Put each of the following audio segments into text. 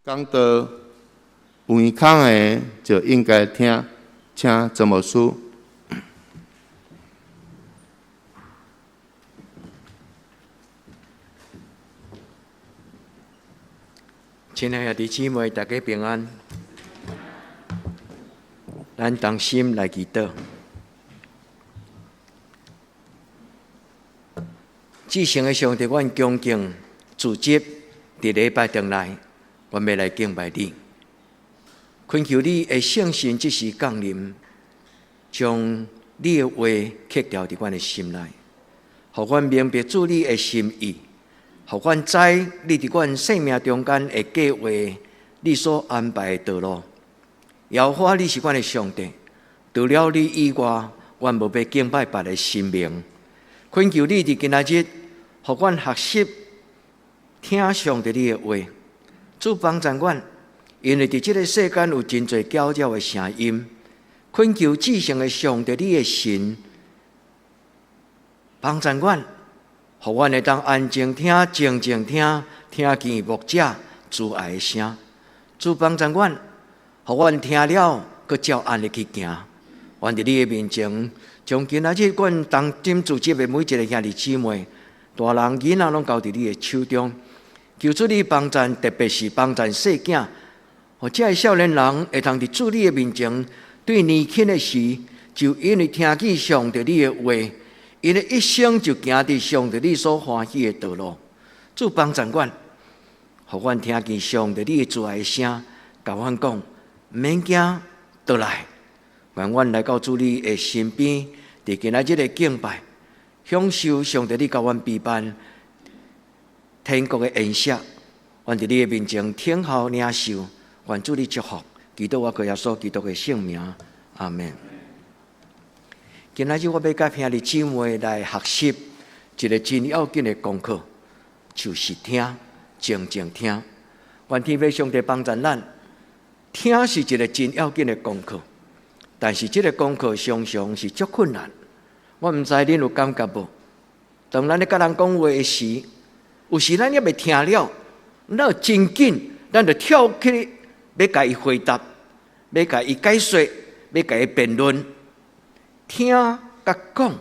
講道有耳孔的就應該聽，請曾牧師。親愛的弟兄姊妹，大家平安。咱同心來祈禱。至聖的上帝，阮恭敬聚集佇禮拜堂內，阮欲來敬拜你。懇求你的聖神這時降臨，將你的話刻牢佇阮的心內，予阮明白主你的心意，予阮知你佇阮生命中間的計劃，你所安排的道路。耶和華，你是阮的上帝，除了你以外，阮無欲敬拜別个神明。懇求你佇今仔日，予阮學習聽上帝你的話，主幫助阮，因為佇這个世間有真濟攪擾的聲音。懇求至聖的上帝你的神幫助阮，予阮會當安靜聽、靜靜聽，聽見牧者慈愛的聲。主幫助阮，予阮聽了，閣照按呢去行。願佇你的面前，將今仔日阮同心聚集的每一个兄弟姊妹、大人囡仔，攏交佇你的手中。求主你幫助，特別是幫助細囝，予這个少年人會當佇主你的面前，對年輕的時，就因為聽見上帝你的話，𪜶的一生就行佇上帝你所歡喜的道路。主幫助阮，予阮聽見上帝你的慈愛的聲，共阮講，毋免驚，倒來。願阮來到主你的身邊，佇今仔日的敬拜，享受上帝你共阮備辦天國的宴席。願佇你的面前聽候領受，願主你祝福，祈禱我靠耶穌基督的聖名，阿們。今仔日我欲佮兄弟姊妹來學習一个真要緊的功課，就是聽，靜靜聽。願天父上帝幫助咱，聽是一个真要緊的功課。但是這个功課常常是足困難，我毋知恁有感覺無？當咱咧佮人講話的時，有時咱猶未聽了，咱就真緊，咱就跳起欲共伊回答，欲共伊解說，欲共伊辯論。聽佮講，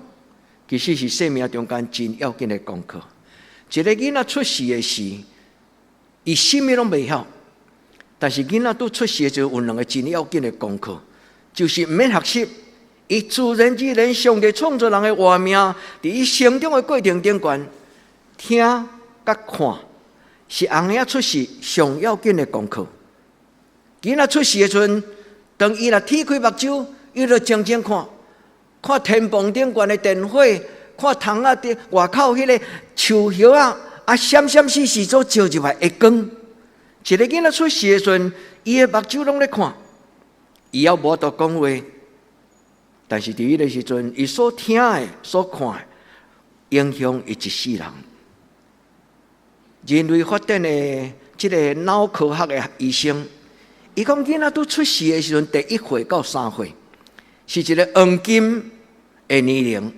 其實是生命中間真要緊的功課。一个囡仔出世的時，伊啥物攏袂曉，但是囡仔拄出世的時陣，有兩个真要緊的功課。就是毋免學習，伊自然而然上帝創造人的活命，佇伊成長的過程頂懸，聽佮看，是紅嬰出世上要緊的功課。囡仔出世的時陣，當伊若鐵開目睭，伊就靜靜看，看天棚頂懸的電火，看窗仔頂外口彼个樹葉仔，啊閃閃爍爍所照入來的光。一个囡仔出世的時陣，伊的目睭攏咧看。伊猶無法度講話，但是佇彼个時陣，伊所聽的、所看的，影響伊一世人。人類發展的這个腦科學的醫生，伊講囡仔拄出世的時陣，第一歲到三歲，是一个黃金的年齡，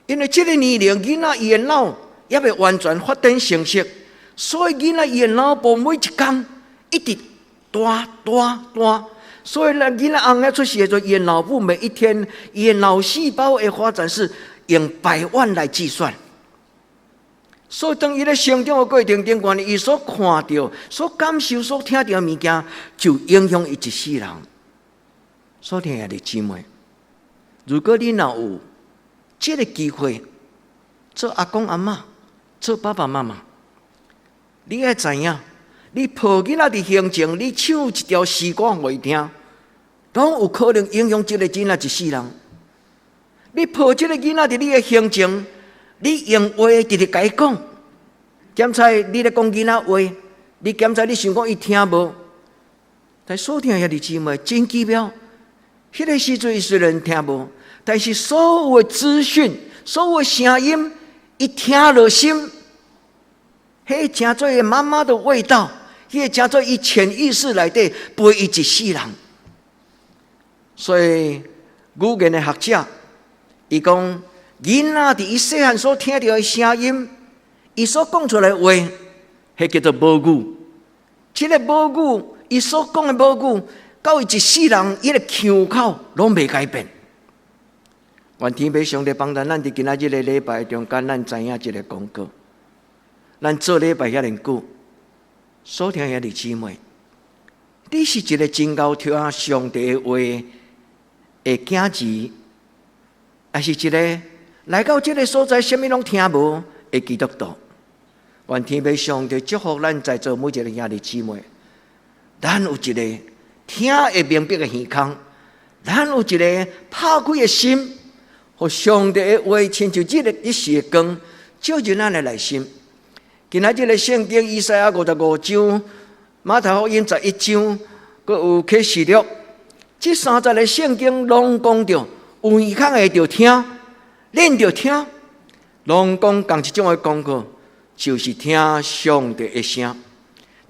因為這个年齡囡仔伊的腦猶未完全發展成熟，所以囡仔伊的腦部每一工一直彈彈彈。所以，咱囡仔翁仔出世的時陣，伊的腦部每一天，伊的腦細胞的發展是用百萬來計算。所以，當伊咧成長的過程頂懸，伊所看著、所感受、所聽著的物件，就影響伊一世人。所以，兄弟姊妹，如果你若有這个機會，做阿公阿嬤、做爸爸媽媽，你愛知影。你抱囡仔佇胸前，你唱一條詩歌予伊聽，攏有可能影響這个囡仔一世人。你抱這个囡仔佇你的胸前，你用話直直共伊講，檢查你咧講囡仔話，你檢查你想講伊聽無？但所聽兄弟姊妹真奇妙，彼个時陣伊雖然聽無，但是所有的資訊、所有的聲音，伊聽入心，彼誠做媽媽的味道。彼个誠做伊潛意識內底陪伊一世人，所以語言的學者，伊講囡仔佇伊細漢所聽著的聲音，伊所講出來的話，彼叫做母語。這个母語，伊所講的母語，到伊一世人，伊的腔口攏袂改變。願天父上帝幫助咱佇今仔日个禮拜中間，咱知影這个功課。咱做禮拜遐爾久，所聽兄弟姊妹，你是一個真𠢕聽上帝的話的囝兒，抑是一個來到這个所在，啥物攏聽無的基督徒？願天父上帝祝福咱在座每一個兄弟姊妹，咱有一個聽會明白的耳孔，咱有一個拍開的心，予上帝的話親像這個一時的光，照進咱的內心。今仔日的聖經以賽亞55章、馬太福音11章，閣有啟示錄，這三節的聖經攏講著有耳孔的著聽，恁著聽，攏講仝一種的功課，就是聽上帝的聲。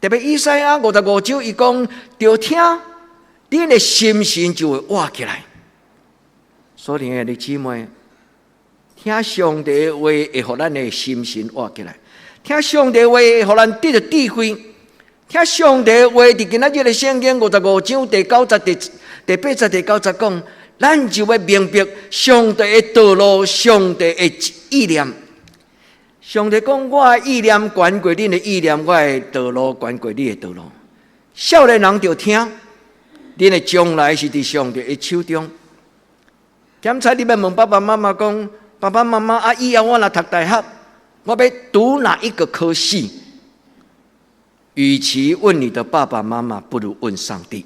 特別以賽亞五十五章，伊講著聽，恁的心神就會活起來。所以兄弟姊妹，聽上帝的話會予咱的心神活起來。聽上帝話會予咱得著智慧。聽上帝話，佇今仔日的聖經五十五章第九節、第八節、第九節講，咱就欲明白上帝的道路、上帝的意念。上帝講：我的意念懸過恁的意念，我的道路懸過你的道路。少年人著聽，恁的將來是佇上帝的手中。檢查你欲問爸爸媽媽講：爸爸媽媽啊，以後我若讀大學，我欲讀哪一個科系？與其問你的爸爸媽媽，不如問上帝。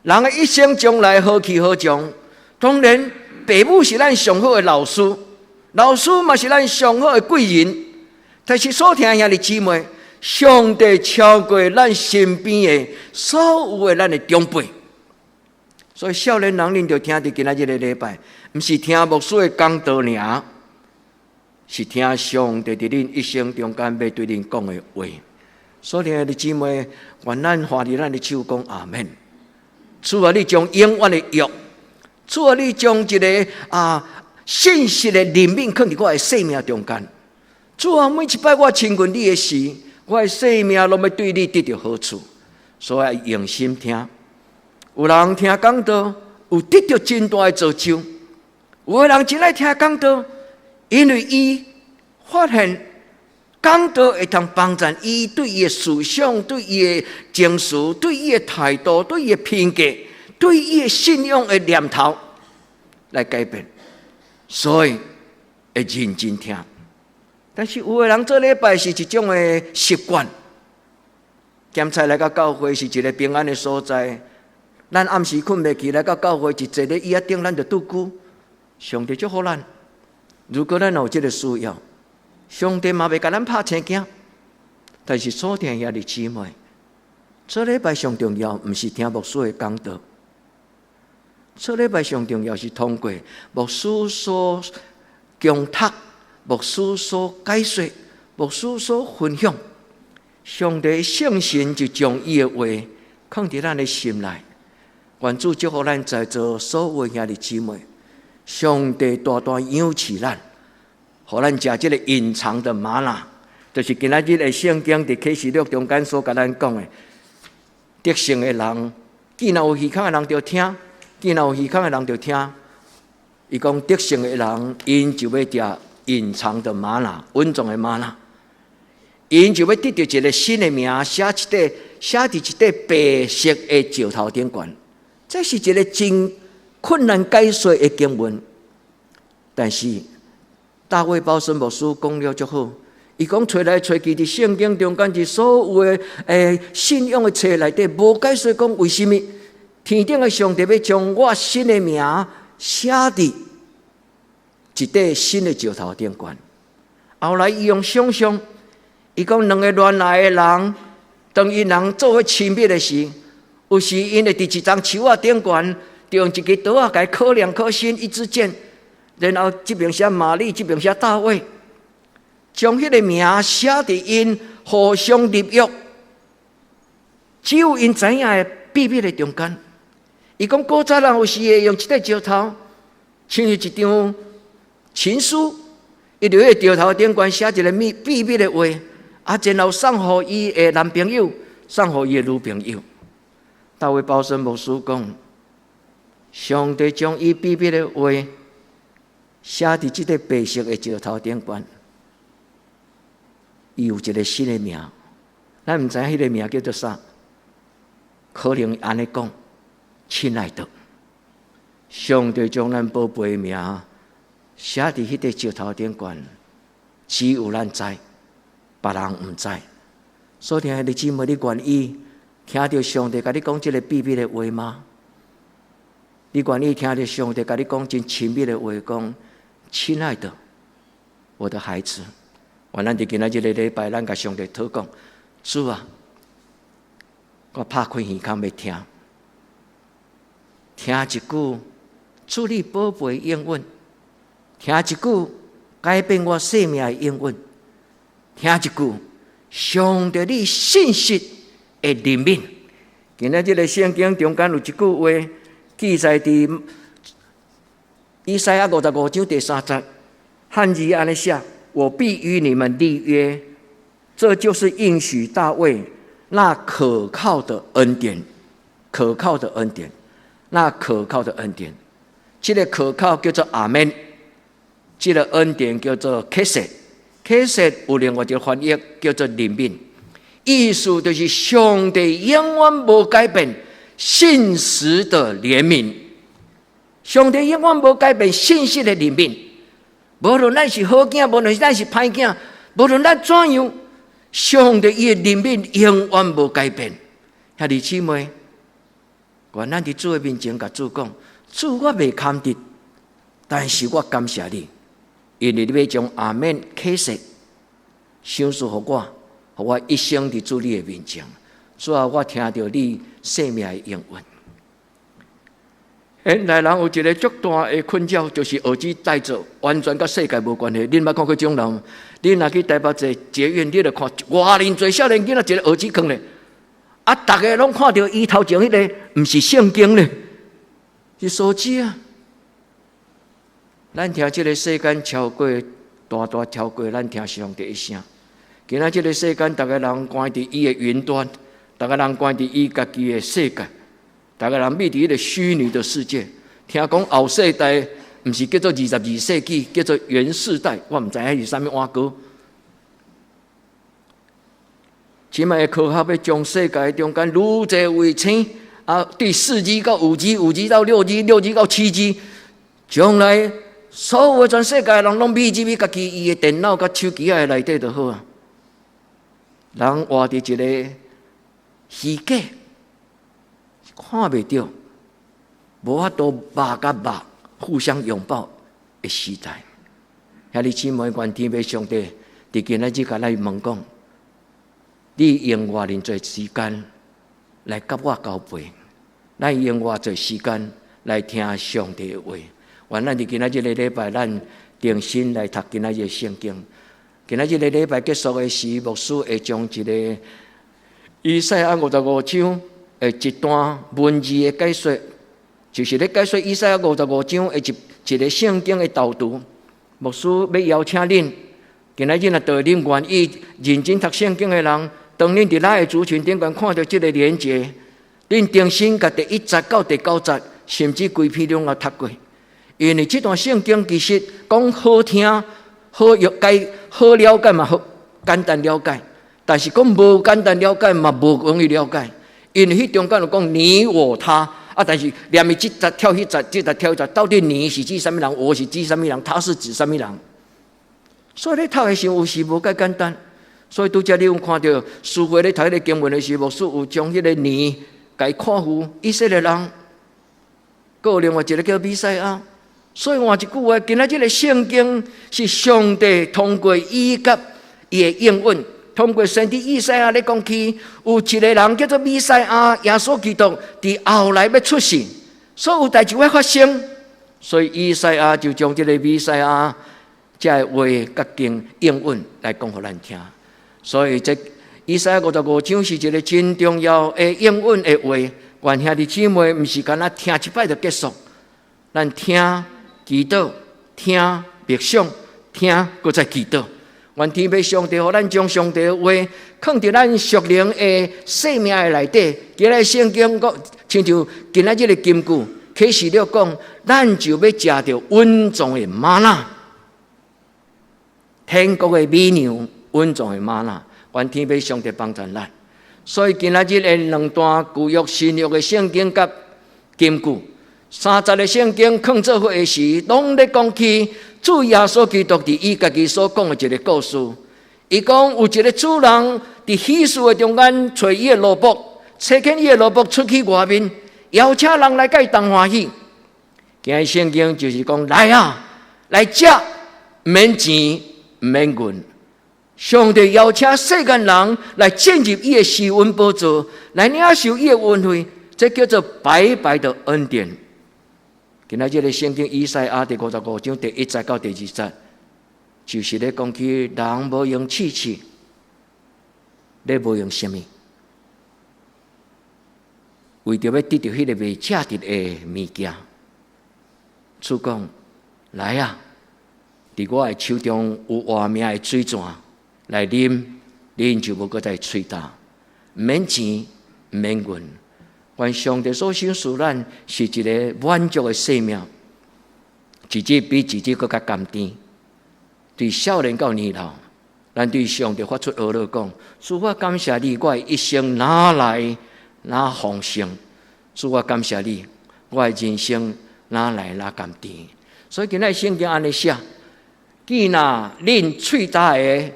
人的一生將來何去何從？當然，父母是咱上好的老師，老師嘛是咱上好的貴人。但是所聽兄弟姊妹，上帝超過咱身邊的所有的咱的長輩。所以少年人，恁著聽佇今仔日个禮拜，毋是聽牧師的講道爾，是聽上帝佇恁一生中間欲對恁講的話。所以兄弟姊妹，願咱揮著咱的手講阿們。主啊，你將永遠的約，主啊，你將一个信實的憐憫囥佇我的生命中間。主啊，每一擺我親近你的時，我的生命攏欲對你得著好處。所以用心聽。有人聽講道，有得著真大的造就；有的人真愛聽講道，因為伊發現講道會通幫助伊對伊的思想、對伊的情緒、對伊的態度、對伊的品格、對伊的信仰的念頭來改變，所以會認真聽。但是有的人做禮拜是一種的習慣，檢查來到教會是一个平安的所在。咱暗時睏袂去，來到教會一坐咧椅仔頂，咱就拄久。上帝祝福咱。如果咱有這个需要，上帝嘛袂共咱拍青驚。但是所聽兄弟姊妹，做禮拜上重要，毋是聽牧師的講道。做禮拜上重要是通過牧師所講讀、牧師所解說、牧師所分享，上帝聖神就將伊的話囥佇咱的心內。願主祝福咱在座所有兄弟姊妹，上帝大大養賜咱，予咱食這个隱藏的嗎哪，就是今仔日的聖經佇啟示錄中間所共咱講的，得勝的人，見若有耳孔的人就聽，見若有耳孔的人就聽。伊講得勝的人，𪜶就欲食隱藏的嗎哪，隱藏的嗎哪，𪜶就欲得著一个新的名，寫佇一塊白色的石頭頂懸。這是一个真困難解說的經文，但是大衛鮑森牧師講了足好，伊講揣來揣去，佇聖經中間，佇所有的信仰的冊內底，無解說講為啥物天頂的上帝欲將我新的名寫佇一塊新的石頭頂懸。後來伊用想象，伊講兩个戀愛的人，當𪜶人做伙親密的時，有時𪜶會佇一叢樹仔頂懸，就用一支刀仔共伊刻兩顆心，一支箭，然後這邊寫瑪麗，這邊寫大衛，將彼个名寫佇𪜶互相立約，只有𪜶知影的秘密的中間。伊講古早人有時會用一塊石頭，親像一張情書，伊佇彼个石頭頂懸寫一个秘密的話，然後送予伊的男朋友。送予伊的女朋友。大衛鮑森牧師講，上帝將伊秘密的話寫佇這個白色的石頭頂懸，伊有一個新的名，咱毋知影彼個名叫做啥，可能按呢講，親愛的，上帝將咱寶貝的名寫佇彼個石頭頂懸，只有咱知，別人毋知。所以，兄弟姊妹，你願意聽著上帝共你講這个秘密的話嗎？你願意聽著上帝共你講真親密的話，講親愛的，我的孩子，願咱佇今仔這个禮拜，咱共上帝禱告，主啊，我拍開耳孔欲聽，聽一句主你寶貝應允，聽一句改變我生命的應允，聽一句上帝你信實的憐憫。今仔這个聖經中間有一句話記載佇以賽亞55章第3節，漢字按呢寫：我必與你們立約，這就是應許大衛那可靠的恩典，可靠的恩典，那可靠的恩典。這个可靠叫做阿們，這个恩典叫做 חסד，חסד 有另外一个翻譯叫做憐憫，意思就是上帝永遠無改變信實的憐憫，上帝永遠無改變信實的憐憫。無論咱是好囝，無論咱是歹囝，無論咱怎樣，上帝伊的憐憫永遠無改變。兄弟姊妹，願咱佇主的面前共主講：主，我袂堪得，但是我感謝你，因為你欲將阿們啟示賞賜予我，予我一生佇主你的面前。主啊，我聽著你生命的應允。現代人有一个足大的困擾，就是耳機戴著，完全佮世界無關係。恁捌看過這種人無？恁若去台北坐捷運，你就看偌爾濟少年囡仔一个耳機囥咧，啊，逐个攏看著伊頭前彼个，毋是聖經咧，是手機啊。咱聽這个世間超過大大超過咱聽上帝的聲。今仔這个世間，逐个人關佇伊的雲端，逐个人關佇伊家己的世界。逐个人覕佇彼个虛擬的世界，聽講後世代毋是叫做22世紀，叫做元世代，我毋知影是啥物碗糕。這擺的科學欲將世界中間愈濟衛星啊，對4G 到5G，5G 到6G，6G 到7G，將來所有的全世界人攏覕入去家己伊的電腦佮手機仔內底就好啊。人活佇一个虛假，看袂著，無法度肉佮肉互相擁抱的時代。兄弟姊妹，願天父上帝佇今仔日共咱問講：你用偌爾濟時間來佮我交陪？咱用偌濟時間來聽上帝的話？願咱佇今仔這个禮拜，咱定心來讀今仔日聖經。今仔這个禮拜結束的時，牧師會將一个以賽亞五十五章的一段文字的解說，就是咧解說以賽亞五十五章的一一个聖經的導讀。牧師欲邀請恁，今仔日若著恁願意認真讀聖經的人，當恁佇咱的族群頂懸看著這个連結，恁定心共第一節到第九節，甚至規篇攏共讀過。因為這段聖經其實講好聽、好解、好了解嘛，好簡單了解。但是講無簡單了解嘛，無容易了解。因為彼中間有講你我他啊，但是連伊這節跳彼節，這節跳彼節，到底你是指啥物人，我是指啥物人，他是指啥物人？所以你讀的時候有時無介簡單。所以拄才你有看著書會咧讀彼个經文的時候，牧師有將彼个你共看付以色列人，閣有另外一个叫彌賽亞。所以換一句話，今仔這个聖經是上帝通過伊佮伊的應允，通過先知以賽亞咧講起，有一个人叫做彌賽亞，耶穌基督佇後來欲出世，所有代誌欲發生，所以以賽亞就將這个彌賽亞這个話佮經應允來講予咱聽。所以這以賽亞五十五章是一个真重要的應允的話，願兄弟姊妹毋是干焦聽一擺就結束，咱聽祈禱，聽默想，聽閣再祈禱。願天父上帝予咱將上帝的話囥佇咱屬靈的生命的內底。今日聖經閣親像今仔日的金句，啟示錄講，咱就欲食著隱藏的嗎哪，天國的美糧，隱藏的嗎哪。願天父上帝幫助咱。所以今仔日的兩段舊約、新約的聖經佮金句，三節的聖經囥做伙的時，攏咧講起主耶穌基督佇伊家己所講的一个故事。伊講有一个主人佇喜事的中間揣伊的奴僕，差遣伊的奴僕出去外面，邀請人來佮伊同歡喜。今日聖經就是講來啊，來食，毋免錢，毋免銀。上帝邀請世間人來進入伊的施恩寶座，來領受伊的恩惠，這叫做白白的恩典。今仔這个聖經以賽亞第55章第一節到第二節，就是咧講起人無用試試，咧無用啥物，為著欲得著彼个袂食得的物件，主講來啊！佇我的手中有活命的水泉，來啉，恁就無閣再喙焦，毋免錢，毋免銀。願上帝所賞賜咱是一个滿足的生命，一日比一日閣較甘甜。對少年到年老，咱對上帝發出哀樂講：主，我感謝你，我的一生哪來哪豐盛？主，我感謝你，我的人生哪來哪甘甜？所以今仔聖經按呢寫：既若恁喙焦的，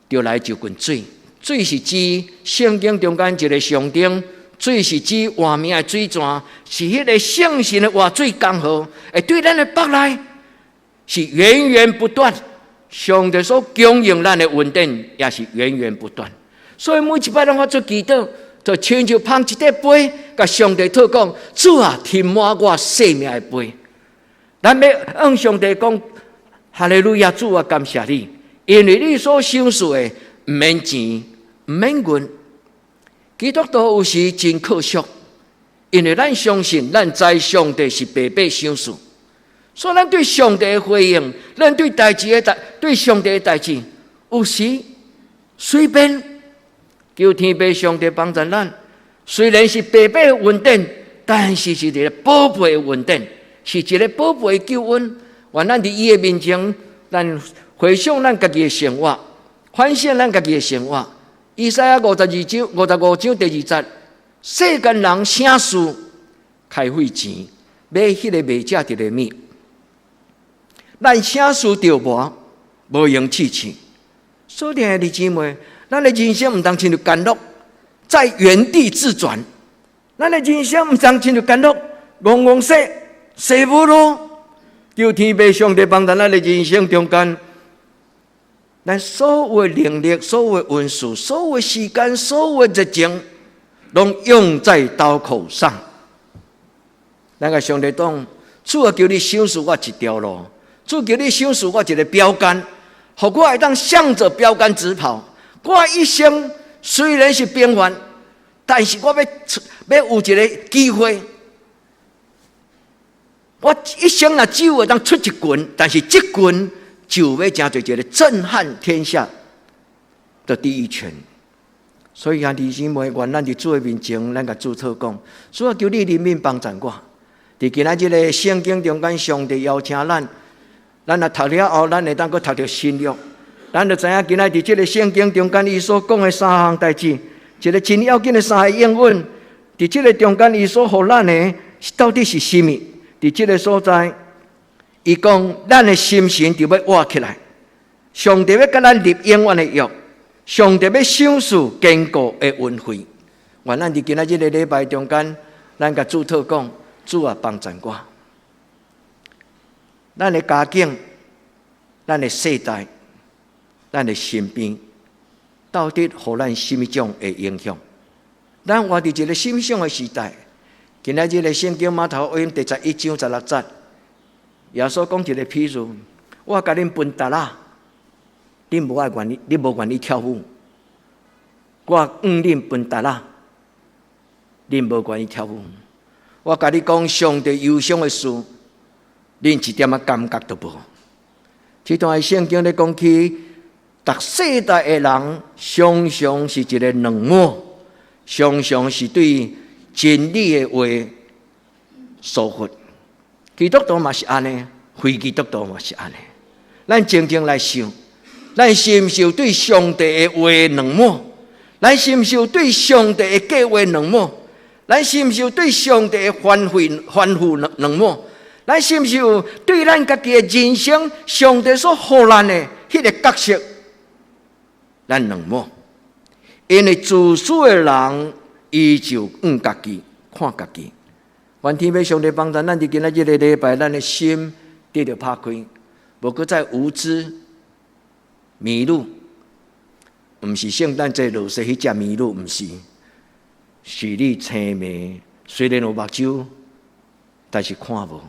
就來就近水。水是指聖經中間一个象徵。水是指活命的水泉，是彼个聖神的活水江河，會對咱的腹內是源源不斷。上帝所供應咱的恩典也是源源不斷。所以每一擺咱發出祈禱，就親像捧一塊杯，共上帝討講：主啊，填滿我生命的杯。咱欲向上帝講：哈利路亞，主啊，感謝你，因為你所賞賜的毋免錢，毋免銀。基督徒有時真可惜，因為咱相信，咱知上帝是白白賞賜，所以咱對上帝的回應，咱對代誌的代，對上帝的代誌，有時隨便求天父上帝幫助咱。雖然是白白的恩典，但是是一个寶貝的恩典，是一个寶貝的救恩。願咱佇伊的面前，咱回想咱家己的生活，反省咱家己的生活。以賽亞52章55章第二節，世間人啥事開費錢買彼个袂食著的物，咱啥事著無無用試試。所以，兄弟姊妹，咱的人生毋通親像干鹿，在原地自轉。咱的人生毋通親像干鹿，戇戇踅踅無路。求天父上帝幫助咱的人生中間。咱所有的能力、所有的恩賜、所有的時間、所有的熱情，攏用在刀口上。咱共上帝講，主啊，求你賞賜我一條路，主求你賞賜我一个標杆，予我會當向著標杆直跑。我一生雖然是平凡，但是我欲有一个機會。我一生若只有會當出一拳，但是這拳就欲成做一个震撼天下的第一拳。所以兄弟姊妹，願咱佇主的面前，咱共主禱講，主啊，求你憐憫幫助我。佇今仔日个聖經中間，上帝邀請咱，咱若讀了後，咱會當閣讀著新約。咱就知影今仔佇這个聖經中間，伊所講的三項代誌，一个真要緊的三个應允，佇這个中間，伊所予咱的到底是啥物？佇這个所在，伊講咱的心神就欲活起來，上帝欲佮咱立永遠的約，上帝欲賞賜堅固的恩惠。願咱佇今仔這个禮拜中間，咱共主禱講，主啊，幫助我。咱的家境、咱的世代、咱的身邊，到底予咱啥物種的影響？咱活佇一个啥物種的時代？今仔日的聖經馬太福音第11章16節，耶穌講一个譬喻：我共恁分笛仔，恁無愛願意，恁無願意跳舞；我向恁分笛仔，恁無願意跳舞。我共你講上帝憂傷的事，恁一點仔感覺都無。這段聖經咧講起，逐世代的人常常是一个冷漠，常常是對真理的話疏忽。基督徒嘛是按呢，非基督徒嘛是按呢。咱靜靜來想，咱是毋是有對上帝的話冷漠？咱是毋是有對上帝的計劃冷漠？咱是毋是有對上帝的吩咐冷漠？咱是毋是有對咱家己的人生，上帝所予咱的彼个角色，咱冷漠？因為自私的人，伊就向家己看家己。願天父上帝幫助咱，佇今仔這個禮拜，咱的心得著拍開，無閣再無知迷路，毋是聖誕節落雪彼隻麋鹿，毋是，是你青盲，雖然有目睭，但是看無。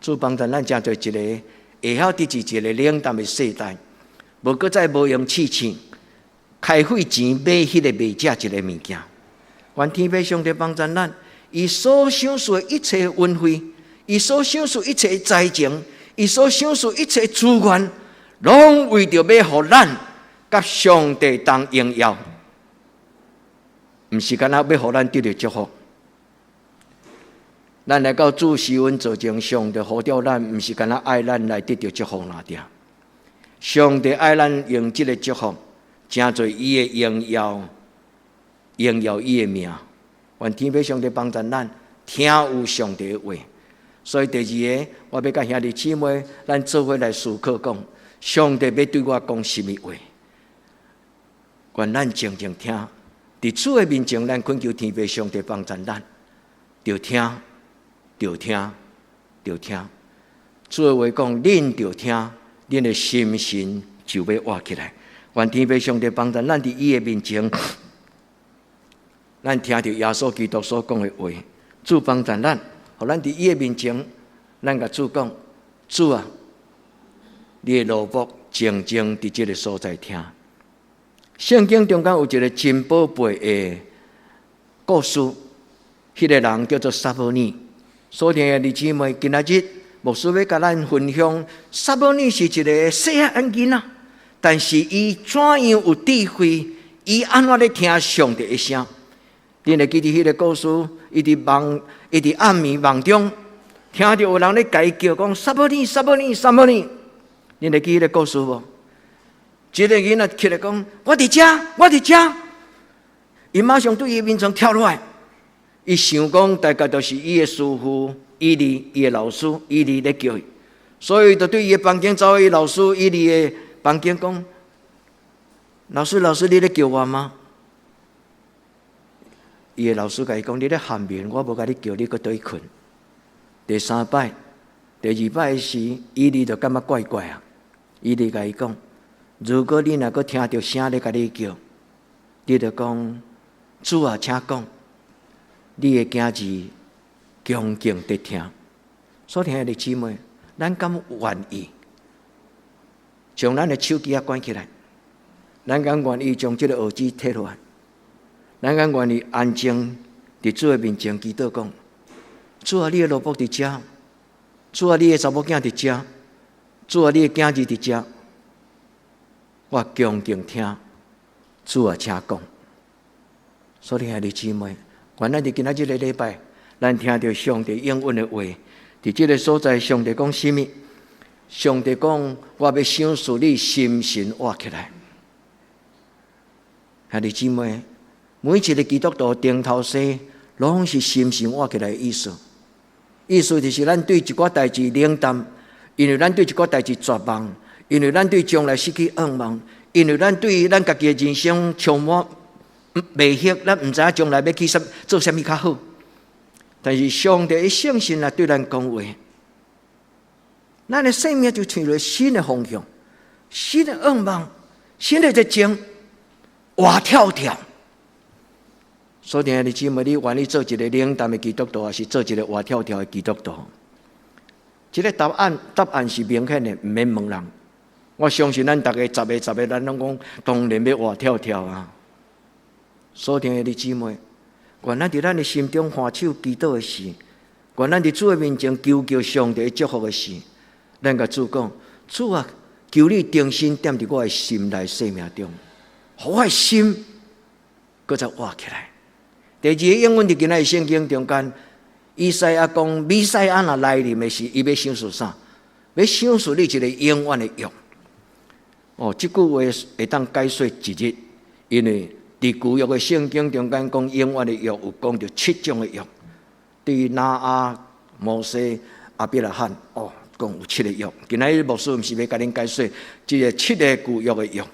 主幫助咱成做一個會曉佇一個冷淡的世代，無閣再無閒試試，開費錢買彼个袂食一个物件。願天父上帝幫助咱，伊所賞賜的一切恩惠，伊所賞賜一切才情，伊所賞賜一切資源，攏為著欲予咱佮上帝同榮耀，毋是干焦欲予咱得著祝福。咱來到主施恩座前，上帝呼召咱，毋是干焦愛咱來得著祝福爾爾。上帝愛咱用這個祝福，成做伊的榮耀，榮耀伊的名。願天父上帝幫助咱，聽有上帝的話。所以第二个，我欲佮兄弟姊妹，咱做伙來思考講，上帝欲對我講啥物話？願咱靜靜聽，佇主的面前，咱懇求天父上帝幫助咱，著聽，著聽，著聽。主的話講，恁著聽，恁的心神就欲活起來。願天父上帝幫助咱佇伊的面前，咱聽著耶穌基督所講的話，主幫助咱，予咱佇伊的面前，咱共主講：主啊，你的奴僕靜靜佇這个所在聽。聖經中間有一个真寶貝的故事，彼个人叫做撒母耳。所聽的弟姊妹，今仔日牧師欲共咱分享，撒母耳是一个細漢囡仔，但是伊怎樣有智慧，伊按怎咧聽上帝的聲？恁會記得彼个故事？伊佇夢，伊佇暗暝夢中，聽著有人咧共伊叫講撒母耳，撒母耳，撒母耳。恁會記彼个故事無？這个囡仔起來講：我佇遮，我佇遮。伊馬上對伊眠床跳落來，伊想講大概就是伊的師傅以利，伊的老師以利咧叫伊，所以就對伊的房間走去老師以利的房間講：老師，老師，你咧叫我嗎？伊的老師共伊講：你咧頇眠，我無共你叫，你閣倒去睏。第三擺、第二擺時，以利就感覺怪怪啊。以利共伊講：如果你若閣聽著聲咧共你叫，你就講：主啊，請講，你的囝兒恭敬佇聽。所聽的姊妹，咱敢願意將咱的手機仔關起來？咱敢願意將這个耳機提落來？咱敢願意安靜佇主的面前祈禱講：主啊，你的奴僕佇遮；主啊，你的查某囝佇遮；主啊，你的囝兒佇遮。我恭敬聽，主啊，請講。所以兄弟姊妹，願咱佇今仔這个禮拜，咱聽著上帝應允的話，佇這个所在，上帝講啥物？上帝講：我欲賞賜你心神活起來。兄弟姊妹，每一个基督徒頂頭生，攏是心神活起來的意思。意思就是咱對一寡代誌冷淡，因為咱對一寡代誌絕望，因為咱對將來失去向望，因為咱對咱家己的人生充滿迷惑，咱毋知影將來欲去啥做啥物較好。但是上帝的聖神來對咱講話，咱的生命就進入新的方向、新的向望、新的熱情，活跳跳。所以，兄弟姊妹，你願意做一个冷淡的基督徒，抑是做一个活跳跳的基督徒？這个答案，答案是明顯的，毋免問人。我相信咱逐家十个十个，咱攏講當然欲活跳跳啊！所聽的姊妹，願咱佇咱的心中頤手祈禱的時，願咱佇主的面前求求上帝祝福的時，咱共主講：主啊，求你重新踮佇我的心內生命中，予我的心閣再活起來。第二个應允佇今仔日聖經中間，以賽亞講，彌賽亞若來臨的時，伊欲賞賜啥？欲賞賜你一个永遠的約。哦，這句話會當解說一日，因為佇舊約的聖經中間講永遠的約，有講著七種的約。對挪亞、摩西、亞伯拉罕，哦，講有七个約。今仔日牧師毋是欲共恁解說這个七个舊約的約，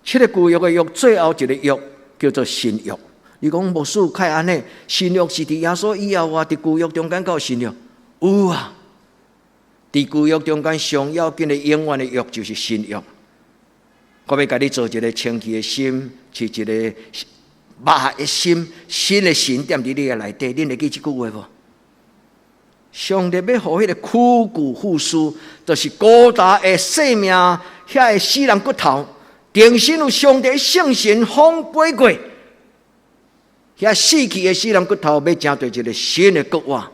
七个舊約的約，最後一个約叫做新約。你講牧師會按呢？新約是佇耶穌以後啊，佇舊約中間閣有新約？有啊，佇舊約中間上要緊的永遠的約就是新約。我欲共你造一个清氣的心，賜一个肉的心，新的神踮佇你的內底，恁會記這句話無？上帝欲予彼个枯骨復甦，就是孤單的生命，遐个死人骨頭，重新有上帝聖神風飛過，遐死去的死人骨頭，欲成做一个新的骨活。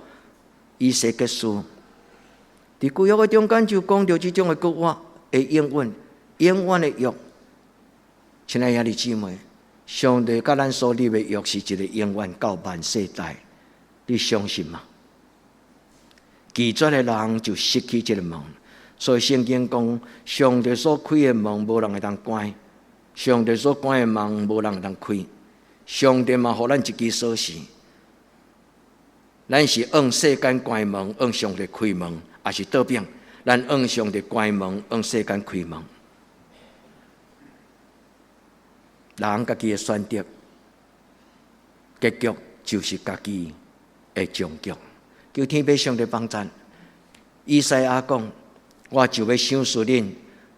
以西結書，佇舊約的中間就講著這種的骨活的應允，永遠的約。親愛兄弟姊妹，上帝佮咱所立的約是一个永遠到萬世代，你相信嗎？拒絕的人就失去這个門，所以聖經講，上帝所開的門，無人會當關；上帝所關的門，無人會當開。上帝嘛，予咱一支鎖匙，咱是向世間關門，向上帝開門，抑是倒轉？咱向上帝關門，向世間開門。人家己的選擇，結局就是家己的終局。求天父上帝幫贊。以賽亞講：我就欲賞賜恁，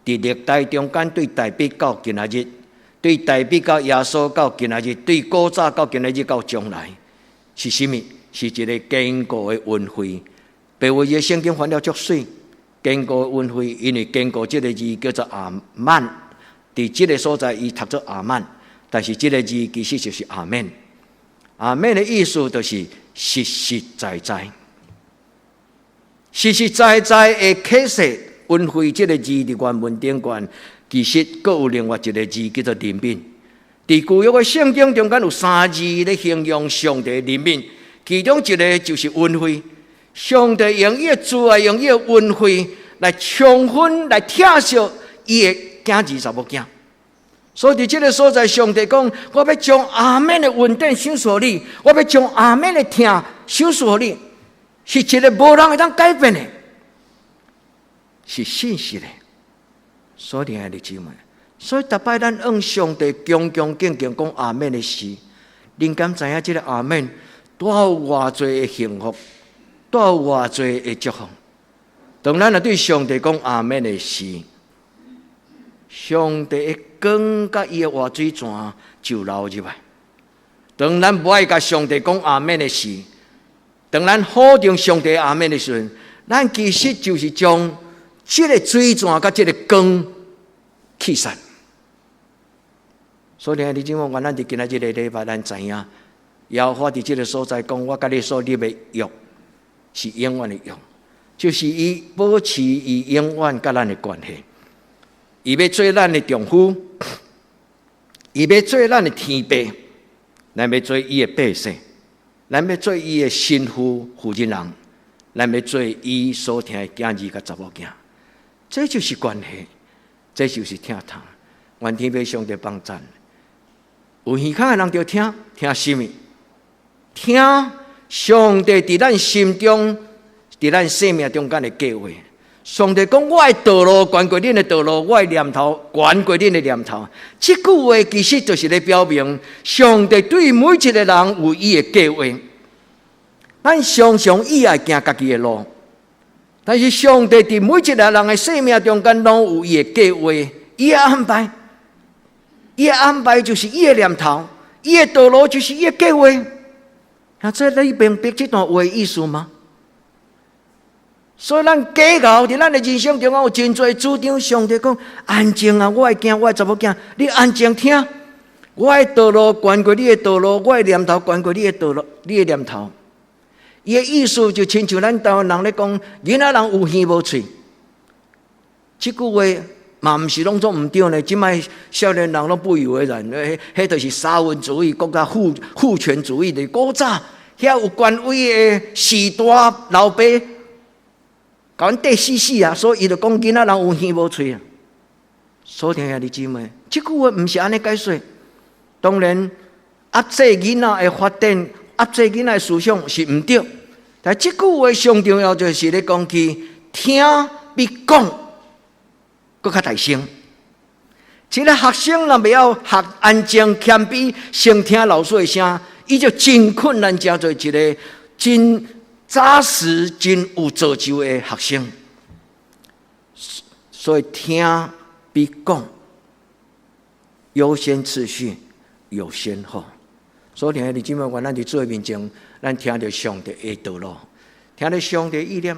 佇歷代中間對大衛到今仔日，對大衛到耶穌到今仔日，對古早到今仔日到將來，是啥物？是一个堅固的恩惠。白話字聖經翻了足媠，堅固的恩惠，因為堅固這个字叫做阿曼，佇這个所在伊讀做阿曼，但是這个字其實就是阿們。阿們的意思就是實實在在。實實在在的啟示恩惠這个字佇原文頂懸，其實閣有另外一个字叫做憐憫。佇舊約的聖經中間有三字咧形容上帝憐憫，其中一个就是恩惠。上帝用伊的慈愛，用伊的恩惠來充分來疼惜伊的囝兒查某囝。所以佇這个所在，上帝講：我欲將阿們的恩典賞賜予你，我欲將阿們的疼賞賜予你。是一个無人會當改變的，是信實的。所以，親愛的姊妹，所以逐擺咱向上帝恭恭敬敬講阿們的時，恁敢知影這个阿們帶有偌濟的幸福，帶有偌濟的祝福？當咱若對上帝講阿們的時，上帝的光佮伊的活水泉就流入來。當咱無愛共上帝講阿們的時，當咱否定上帝阿們的時陣，咱其實就是將這个水泉佮這个光去散。所以，兄弟姊妹，咱佇今仔這个禮拜，咱知影，耶和華佇這个所在講，我佮你所立的約是永遠的約，就是伊保持伊永遠佮咱的關係。伊欲做咱的丈夫，伊欲做咱的天父，咱欲做伊的百姓。咱欲做伊的新婦負責人，咱欲做伊所疼的囝兒佮查某囝，這就是關係，這就是疼痛。願天父上帝幫贊。有耳孔的人就聽，聽啥物？聽上帝佇咱心中、佇咱生命中間的計畫。上帝講：我的道路懸過恁的道路，我的念頭懸過恁的念頭。這句話其實就是咧表明，上帝對每一个人有伊的計劃。咱常常伊愛行家己的路，但是上帝佇每一个人的生命中間，攏有伊的計劃，伊的安排。伊的安排就是伊的念頭，伊的道路就是伊的計劃。啊，這你明白這段話的意思嗎？所以咱假𠢕佇咱的人生中有真濟主張，上帝講安靜啊，我的囝，我的查某囝，你安靜聽，我的道路懸過你的道路，我的念頭懸過你的道路，你的念頭。伊的意思就親像咱台灣人咧講，囡仔人有耳無喙。這句話毋嘛毋是攏總毋對呢。這擺少年人攏不以為然，彼就是沙文主義，閣較父權主義的古早，遐有權威的序大老爸，共阮綴死死啊！所以伊就講囡仔人有耳無喙啊。所聽兄弟姊妹，這句話毋是按呢解說。當然，壓制囡仔的發展，壓制囡仔的思想是毋對。但這句話上重要就是咧講起聽比講閣較大聲。一個學生若袂曉學安靜謙卑，先聽老師的聲，伊就真困難成做一個真紮實、真有造就的學生。所以聽比講優先次序有先後。所以兄弟姊妹，願咱佇主的面前，咱聽著上帝的道路，聽著上帝意念。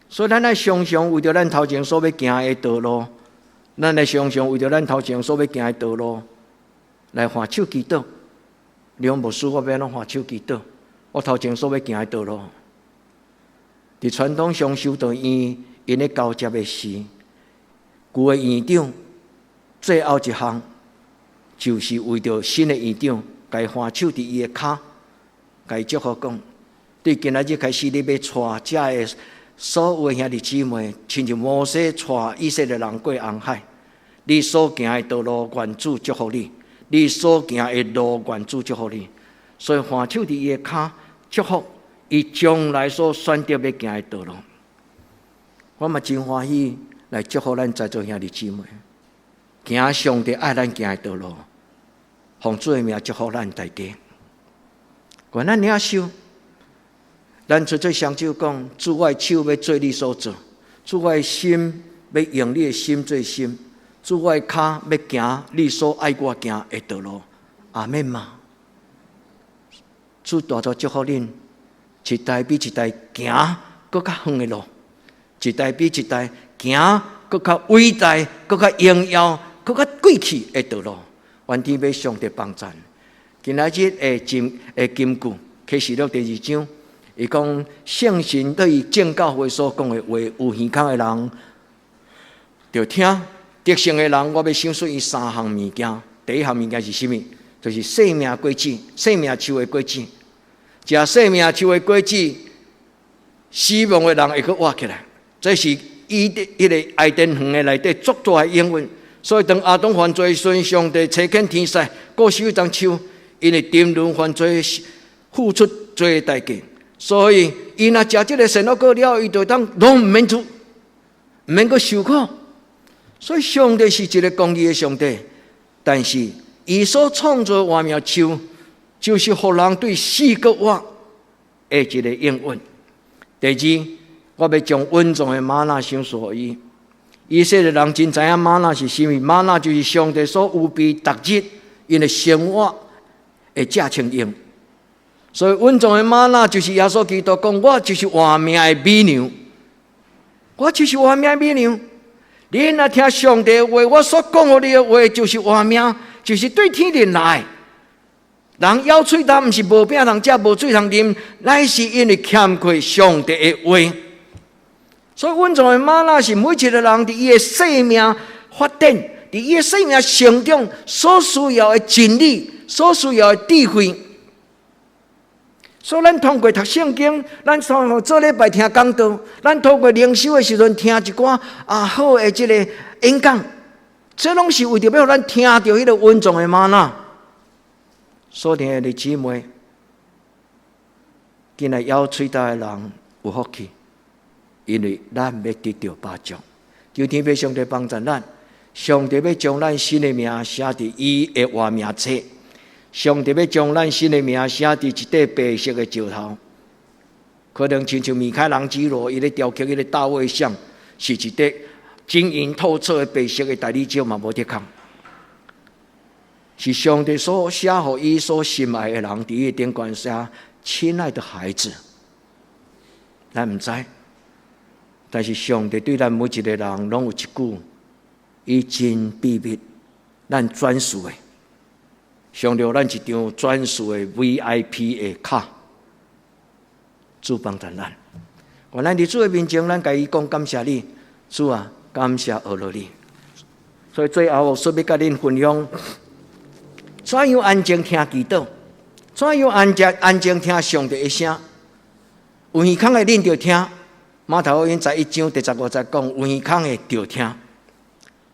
所以咱愛常常為著咱頭前所欲行的道路，咱愛常常為著咱頭前所欲行的道路來橫手祈禱。你講牧師，我欲按怎橫手祈禱？我頭前所欲行的道路，佇傳統上修道院𪜶咧交接的時，舊的院長最後一項就是為著新的院長，共伊橫手佇伊的跤，共伊祝福講：對今仔日開始，你欲帶遮的所有的兄弟姊妹，親像摩西帶以色列人過紅海，你所行的道路，願主祝福你；你所行的路，願主祝福你。所以橫手佇伊的跤，祝福伊將來所選擇欲行的道路。我嘛真歡喜來祝福咱在座兄弟姊妹，行上帝愛咱行的道路，奉主的名祝福咱大家。願咱領受，咱做做雙手講，主我的手欲做你所做，主我的心欲用你的心做心，主我的跤欲行你所愛我行的道路。阿們嗎？主大大祝福恁，一代比一代行閣較遠的路，一代比一代行閣較偉大、閣較榮耀、閣較貴氣的道路。願天父上帝幫贊。今仔日的金句，啟示錄第二章，伊講聖神對眾教會所講的話，有耳孔的人著聽，得勝的人，我欲賞賜伊三項物件。第一項物件是啥物？就是生命果子，生命樹的果子。食生命樹的果子，死亡的人會閣活起來。這是伊的彼個伊甸園的內底足大的應允。所以當亞當犯罪時，上帝差遣天使割收彼欉樹，因為沉淪犯罪，付出罪的代價。所以，伊若食這個善惡果了，伊就當攏毋免做，毋免閣受苦。所以，上帝是一個公義的上帝，但是伊所創造的活命樹，就是予人對死閣活的一個應允。第二，我欲將隱藏的嗎哪賞賜予伊。以色列人真知影嗎哪是啥物，嗎哪就是上帝所預備逐日𪜶的生活的食清用。所以隱藏的嗎哪就是耶穌基督講，我就是活命的米糧，我就是活命的米糧。你若聽上帝的話，我所講予你的話就是活命，就是對天靈來。人枵喙焦，毋是無餅通食，無水通啉，乃是因為欠缺上帝的話。所以，隱藏的嗎哪是每一個人佇伊的生命發展，佇伊的生命成長所需要的真理，所需要的智慧。所以，咱通過讀聖經，咱通過做禮拜聽講道，咱透過靈修的時陣聽一寡啊好的這個演講，這攏是為著欲予咱聽著彼個隱藏的嗎哪。所聽的姊妹，今日枵喙焦的人有福氣，因為咱欲得著飽足。求天父上帝幫助咱，上帝欲將咱新的名寫佇伊的活命冊，上帝欲將咱新的名寫佇一塊白色的石頭。可能親像米開朗基羅伊咧雕刻彼個大衛像，是一塊晶瑩透徹的白色的大理石嘛，無得空。是上帝所寫予伊所心愛的人，佇伊頂懸寫：親愛的孩子，咱毋知，但是上帝對咱每一個人攏有一句，伊真秘密，咱專屬的。上帝予咱一張專屬的 VIP 的卡，主幫助咱。願咱佇主的面前，咱共伊講感謝你，主啊，感謝阿羅你。所以最後，我說欲佮恁分享，怎樣安靜聽祈禱，怎樣安靜安靜聽上帝的聲。有耳孔的恁著聽，馬太福音11章第15節講，有耳孔的著聽。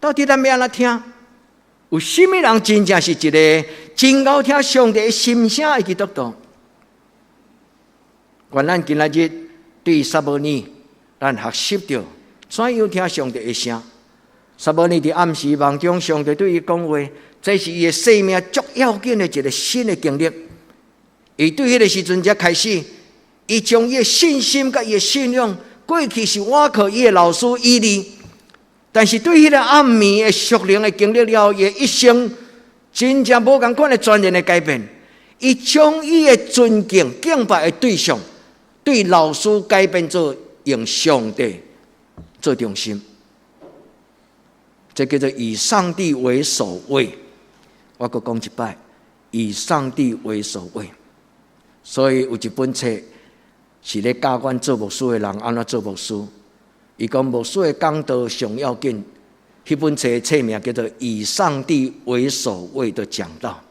到底咱欲按怎聽？有啥物人真正是一个真𠢕聽上帝的心聲的基督徒？願咱今仔日對撒母耳，咱學習著怎樣聽上帝的聲。撒母耳佇暗時夢中，上帝對伊講話，這是伊的生命足要緊的一个新的經歷。伊對彼个時陣才開始，伊將伊的信心佮伊的信仰，過去是倚靠伊的老師以利，但是對彼个暗暝的屬靈的經歷了後，伊的一生真正無仝款的全然的改變。伊將伊的尊敬敬拜的對象，對老師改變做用上帝做中心。這叫做以上帝為首位。我閣講一擺，以上帝為首位。所以有一本冊是咧教阮做牧師的人按怎做牧師。伊講牧師的講道上要緊，彼本冊的冊名叫做《以上帝為首位的講道》。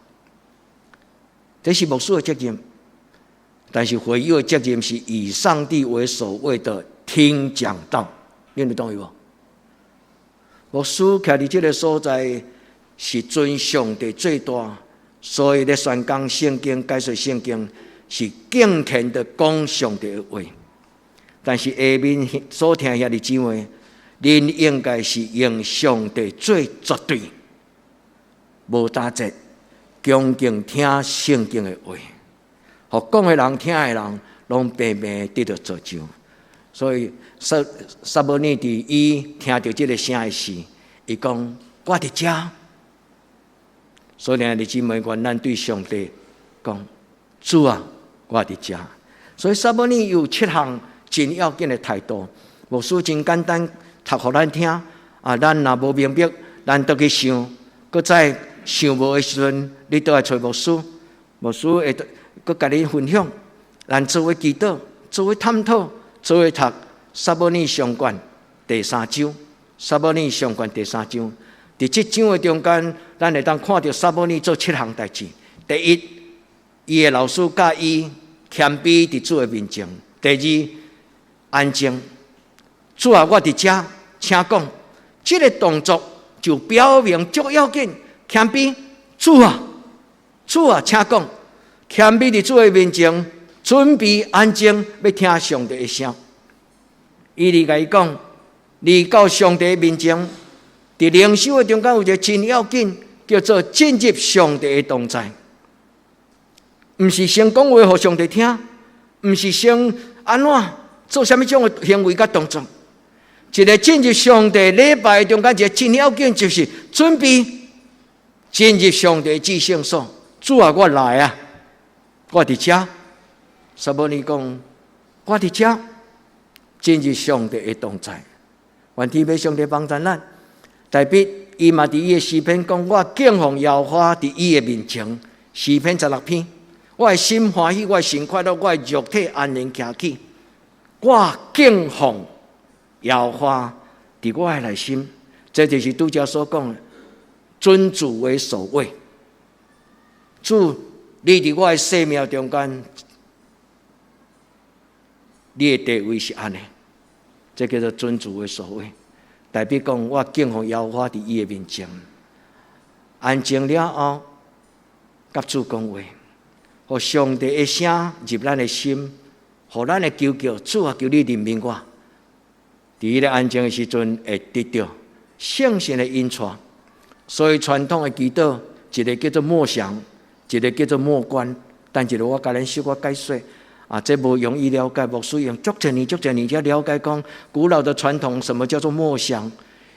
這是牧師的責任，但是會友的責任是以上帝為首位的聽講道。你有同意無？牧師徛佇這个所在是尊上帝最大，所以咧宣講聖經、解說聖經是敬虔的講上帝的話。但是下面所聽兄弟姊妹，恁應該是用上帝最絕對、無打折、恭敬聽聖經的話，予講的人、聽的人，攏平平得著造就。所以撒撒母耳佇伊聽著這个聲的時，伊講：我佇遮。所以兄弟姊妹，願咱對上帝講：主啊，我佇遮。所以撒母耳有七項真要緊的態度，牧師真簡單讀予咱聽。啊，咱若無明白，咱倒去想，閣再想無的時陣，你倒來揣牧師，牧師會閣共恁分享。咱做伙祈禱，做伙探討，做伙讀撒母耳上卷第三章。撒母耳上卷第三章，佇這章的中間，咱會當看著撒母耳做七項代誌。第一，伊的老師教伊謙卑佇主的面前。第二，安靜。主啊，我佇遮，請講。這个動作就表明足要緊，謙卑。主啊，主啊，請講。謙卑佇主的面前，準備安靜，欲聽上帝的聲。以利共伊講，你到上帝面前，佇靈修的中間有一个真要緊，叫做進入上帝的同在。毋是先講話予上帝聽，毋是先按怎做啥物種的行為佮動作。一个進入上帝禮拜中間，一个真要緊，就是準備進入上帝至聖所。主啊，我來啊，我佇遮。撒母耳講，我佇遮，進入上帝的同在。願天父上帝幫助咱。大衛伊嘛佇伊的詩篇講，我敬奉耶和華佇伊的面前。詩篇16篇，我的心歡喜，我的神快樂，我的肉體安然徛起。我敬奉耶和華佇我的內心，這就是拄才所講的，尊主為首位。主，你佇我的生命中間，你的地位是按呢，這叫做尊主為首位。代表講，我敬奉耶和華佇伊的面前，安靜了後，佮主講話，予上帝的聲入咱的心，予咱的求叫，主啊，求你憐憫我。佇彼个安靜的時陣，會得著聖神的引帶。所以傳統的祈禱，一个叫做默想，一个叫做默觀。但一个我共恁小可解說，啊，這無容易了解。牧師用足濟年、足濟年才了解講古老的傳統，什麼叫做默想？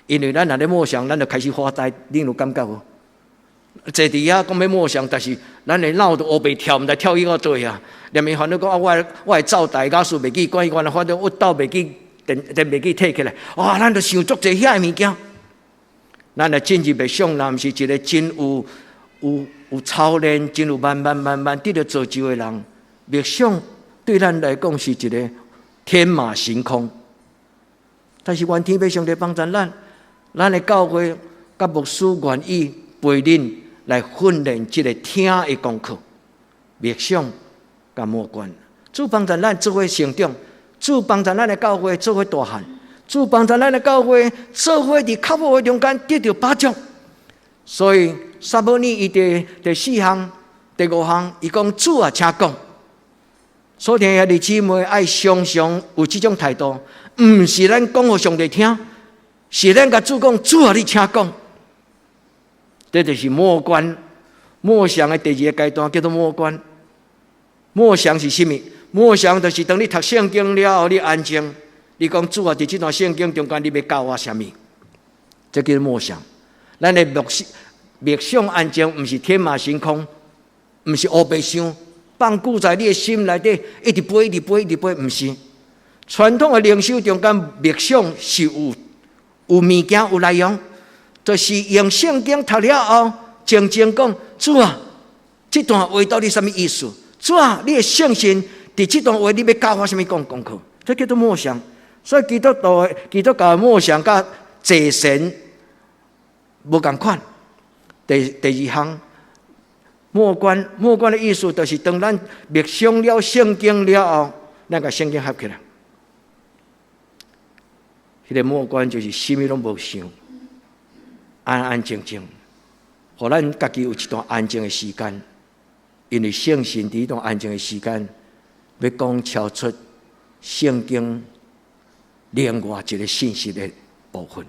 因為咱若咧默想，咱就開始發呆，恁有感覺無？坐佇遐講欲默想，但是咱的腦都烏白跳，毋知跳去佗位啊！連面煩惱講啊，我的灶台假使袂記關，原來反正鬱豆袂記電電袂記提起來，哇！咱就想足濟遐的物件。咱來進入默想，若毋是一个真有操練、真有慢慢慢慢得著造就的人，默想對咱來講是一个天馬行空。但是願天父上帝幫助咱，咱的教會佮牧師願意陪恁來訓練這个聽的功課，默想佮默觀。主幫助咱做伙成長，主幫助咱的教會做伙大漢，主幫助咱的教會做伙佇較好的中間得著把獎。所以撒母耳伊佇第四項、第五項，伊講主啊，請講。所以兄弟姊妹愛常常有這種態度，毋是咱講予上帝聽，是咱共主講，主啊，你請講。這就是默觀默想的第二个階段，叫做默觀。默想是啥物？默想就是當你讀聖經了後，你安靜，你講主啊，佇這段聖經中間，你欲教我啥物？這叫默想。咱的默想、默想安靜，毋是天馬行空，毋是烏白想，放久在你的心內底，一直飛，一直飛，一直飛，毋是。傳統的靈修中間，默想是有物件有內容，就是用聖經讀了後，靜靜講主啊，這段話到底啥物意思？主啊，你的聖神佇這段話，你欲教我啥物講功課？這叫做默想。所以基督教的默想佮坐禪無仝款。第二項，默觀，默觀的意思就是當咱默想了聖經了後，咱共聖經合起來。彼个默觀就是啥物攏無想，安安靜靜，予咱家己有一段安靜的時間。因為聖神佇彼段安靜的時間，欲講超出聖經另外一个信息的部分。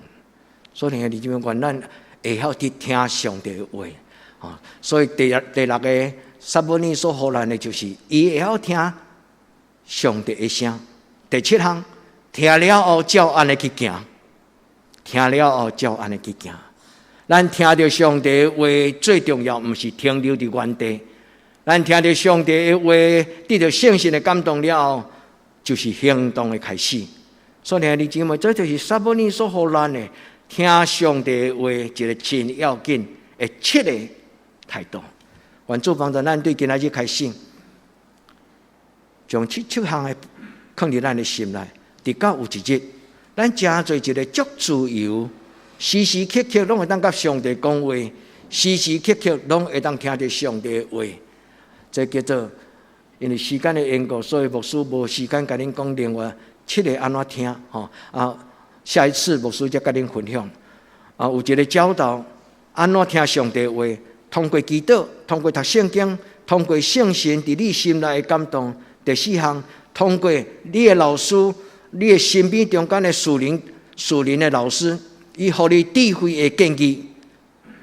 所以兄弟姊妹，願咱會曉去聽上帝的話。所以第六个撒母耳所予咱的就是，伊會曉聽上帝的聲。第七項，聽了後照按呢去行，聽了後照按呢去行。咱聽著上帝的話，最重要毋是停留佇原地。咱聽著上帝的話，得著聖神的感動了後，就是行動的開始。所以兄弟姊妹，這就是撒母耳所予咱的聽上帝的話一个真要緊的七个態度。願主幫助咱對今仔日開始，將這七項的囥佇咱的心內，直到有一日，咱成做一个足自由，時時刻刻攏會當佮上帝講話，時時刻刻攏會當聽著上帝的話。這叫做因為時間的緣故，所以牧師無時間共恁講另外七个按怎聽吼啊。下一次牧師才共恁分享啊，有一个教導按怎聽上帝話，通過祈禱，通過讀聖經，通過聖神佇你心內的感動。第四項，通過你的老師，你的身邊中間的屬靈的老師，伊予你智慧的建議。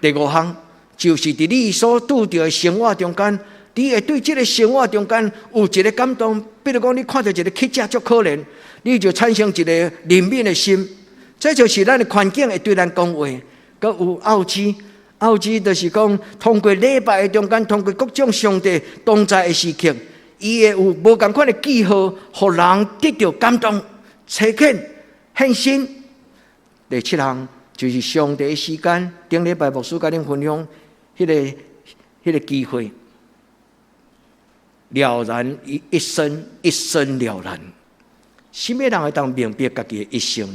第五項，就是佇你所拄著的生活中間，你會對這个生活中間有一个感動。比如講，你看著一个乞丐足可憐，你就產生一个憐憫的心。這就是咱的環境會對咱講話。閣有奧蹟，奧蹟就是講，通過禮拜的中間，通過各種上帝同在的時刻，伊會有無仝款的記號，予人得著感動、差遣、獻身。第七項就是上帝的時間，頂禮拜牧師共恁分享彼个機會，了然於一生，一生了然。啥物人會當明白家己的一生，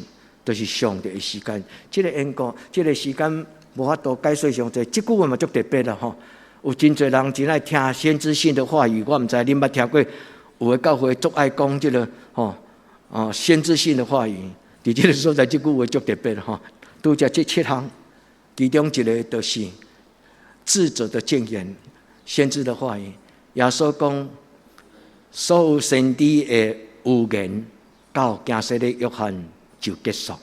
就是上帝的時間。這个緣故，這个時間無法度解說上濟，這句話嘛足特別啦吼。有真濟人真愛聽先知性的話語，我毋知恁捌聽過，有的教會足愛講這个吼哦先知性的話語。佇這个所在，這句話足特別吼。拄則這七項，其中一个就是智者的箴言，先知的話語。耶穌講，所有先知的預言到驚洗禮約翰就結束。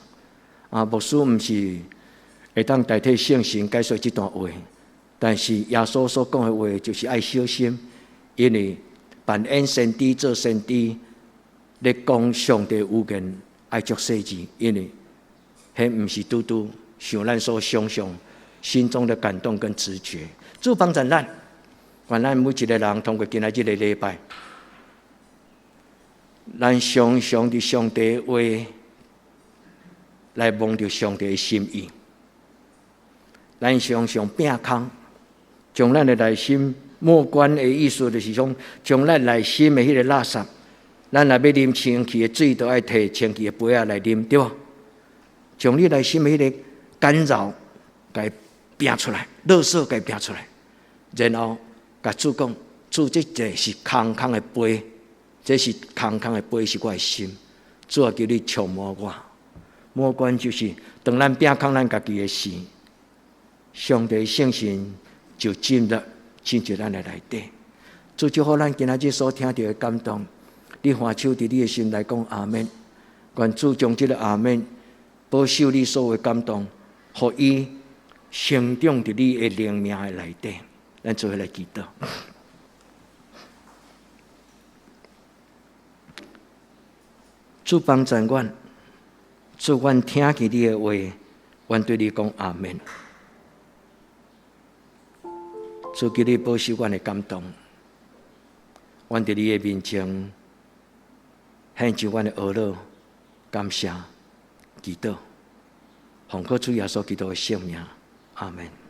啊，牧師毋是會當代替聖神解說這段話，但是耶穌所講的話就是愛小心，因為扮演先知做先知，咧講上帝預言愛足細緻，因為彼毋是拄拄像咱所想象心中的感動跟直覺。主幫助咱，願咱每一个人通過今仔這个禮拜，咱常常佇上帝話來摸著上帝的心意，咱常常摒空，將咱的內心默觀的意思，就是講將咱內心的彼个垃圾，咱若欲啉清氣的水，都愛提清氣的杯仔來啉，對無？將你內心的彼个干擾，共伊拚出來，垃圾共伊拚出來，然後共主講：主，這個是空空的杯，這是空空的杯，是我的心。主啊，求你充滿我。無關就是當咱拚空咱家己的時，上帝聖神就進入進入咱的內底。主祝福咱今仔日所聽著的感動，你還手佇你的心內講阿們。願主將這个阿們保守你所有的感動，予伊成長佇你的靈命的內底。咱做伙來祈禱。主幫助阮，主阮聽見你的話，阮對你講阿們。主求你保守阮的感動，阮佇你的面前獻上阮的哀禱、感謝、祈禱，奉靠主耶穌基督的聖名，阿們。